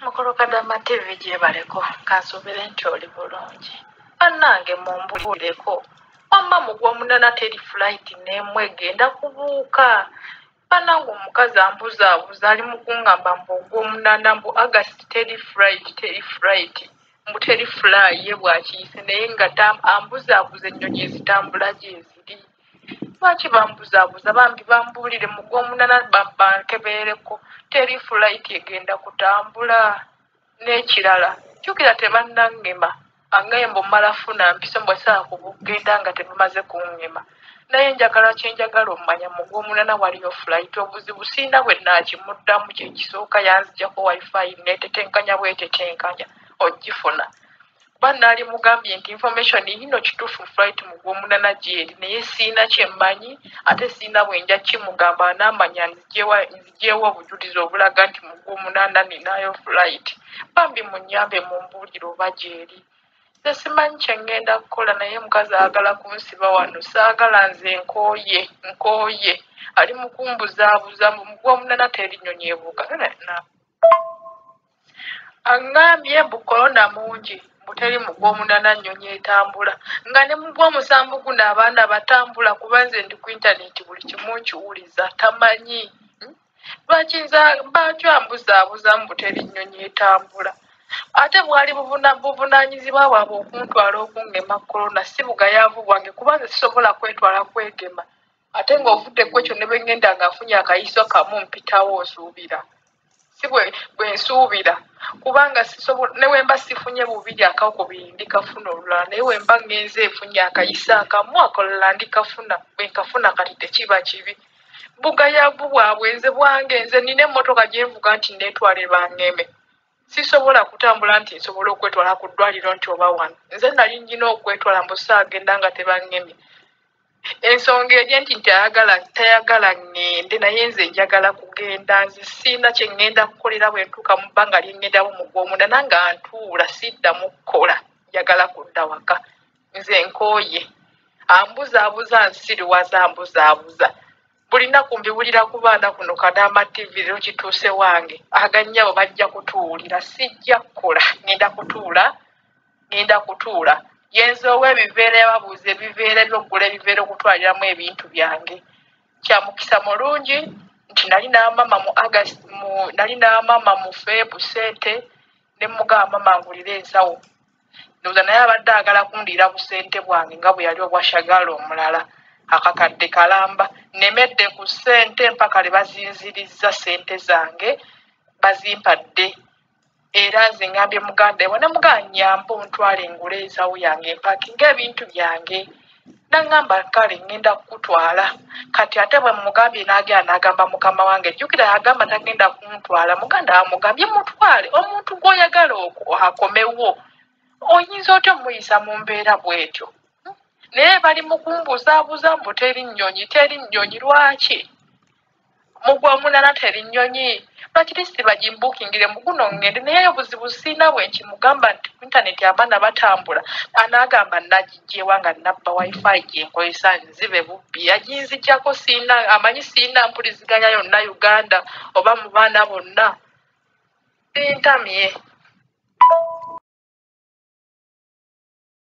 Mukulu Kadama TV gyebaleko, kansuubire nti oli bulungi. Bannange mumbulireko, wamma mu Gwomunaana teri flight n'emu egenda kubuuka. Bannange omukazi ambuzaabuza ali mu kungamba mbu Ogwomunaana mbu August teri flight, teri flight, mbu teri fly ye bw'akiyise naye nga ambuzaabuza ennyonyi ezitambula gyeziri. Lwaki bambuzaabuza? Bambi bambuulire mu Gwomunaana bankebereko teri flight egenda kutambula. N'ekirala jjukira tebannangema, angambye mbu mmala ffuna mpiso mbwe saako kugenda nga tebamaze kungema. Naye njagala kye njagala omanya mu Gwomunaana waliyo flight. Obuzibu sirina bwe nnaakimuddamu, kye kisooka yanzigyako wifi neetetenkanya bwetetenkanya ogifuna. Kuba naali mugambye nti information yino kituufu flight mu Gwomunaana gyeri, naye sirina kye mmanyi ate sirina bwe nja kimugamba anaamanya nzigyewo obujulizi obulaga nti mu Gwomunaana ninayo flight. Bambi munnyambe mumbuulire oba gyeri. Nze simanyi kye ŋŋenda kukola naye omukazi ayagala kunsiba wano, saagala nze nkooye, nkooye. Ali mu kumbuzaabuza mbu mu Gwomunaana teri nnyonyi ebuuka. Aŋŋambye mbu korona mungi, mbu teri mu Gwomunaana nnyonyi etambula. Nga ne mu Gwomusanvu guno abaana batambula kuba nze ndi ku intaneti buli kimu nkiwuliza, tamanyi. Lwaki nze lwaki ambuzaabuza mbu teri nnyonyi etambula? Ate bwali buvunaanyizibwa bwabwe okuntwala okungema korona, si bugayaavu bwange kuba nze sisobola kwetwala kwegema. Ate ng'ovudde ku ekyo ne bwe ŋŋenda nga nfunye akayiso kamu mpitawo nsuubira. Si bwe nsuubira kubanga sisobola ne bwe mba sifunye bubiri akakubiri ndikafuna olulala, naye bwe mba ŋŋenze nfunye akayiso akamu akalala ndikafuna, bwe nkafuna kati tekiba kibi. Bugayaavu bwabwe nze bwange, nze nina emmotoka gye nvuga nti neetwale bangeme. Sisobola kutambula nti nsobola okwetwala ku ddwaliro nti oba wano. Nze nali nnina okwetwala mbu saagenda nga tebangemye. Ensonga eri nti tayagala tayagala ŋŋende naye nze njagala kugenda, nze sirina kye ŋŋenda kukolera bwe ntuuka mu bbanga lye ŋŋendamu mu Gwomunaana nga ntuula siddamu kukola, njagala kudda waka. Nze nkooye. Ambuzaabuza nsiriwaza ambuzaabuza. Buli nnaku mbiwulira ku baana kuno Kadama TV leero kituuse wange. Agannyabo bajja kutuwulira, sijja kukola, ŋŋenda kutuula, ŋŋenda kutuula. Yenze ow'ebiveera yababuuza ebiveera eby'okugula ebiveera okutwaliramu ebintu byange. Kya mukisa mulungi nti nali n'amama mu August, nali n'amama mu Feb ssente ne mmugamba mama ngulire ensawo. Ndowooza naye abadde ayagala kundiira busente bwange nga bwe yali obwa Shagala omulala. Akakadde kalamba. Nemedde ku ssente mpaka lwe bazinzirizza ssente zange bazimpadde. Era nze ŋŋambye muganda we ne mugamba nnyamba ontwale ngule ensawo yange mpakinge ebintu byange. N'aŋŋamba kale ŋŋenda kukutwala. Kati ate bwe mmugambye n'agenda n'agamba mukama wange, jjukira yagamba tagenda kuntwala. Muganda amugambye mutwale, omuntu gw'oyagala akomewo. Oyinza otya omuyisa mu mbeera bw'etyo? Naye bali mu kumbuzaabuza mbu teri nnyonyi, teri nnyonyi, lwaki? Mu Gwomunaana teri nnyonyi, lwaki lisiti bagimbuukingire mu guno ŋŋende? Naye obuzibu sirina bwe nkimugamba nti ku intaneti abaana batambula, anaagamba nagiggyewa nga nabba wifi gye nkozesa nzibe bubbi. Yaginzigyako sirina, amanyi sirina mpuliziganya yonna Uganda oba mu baana bonna. Bintamye.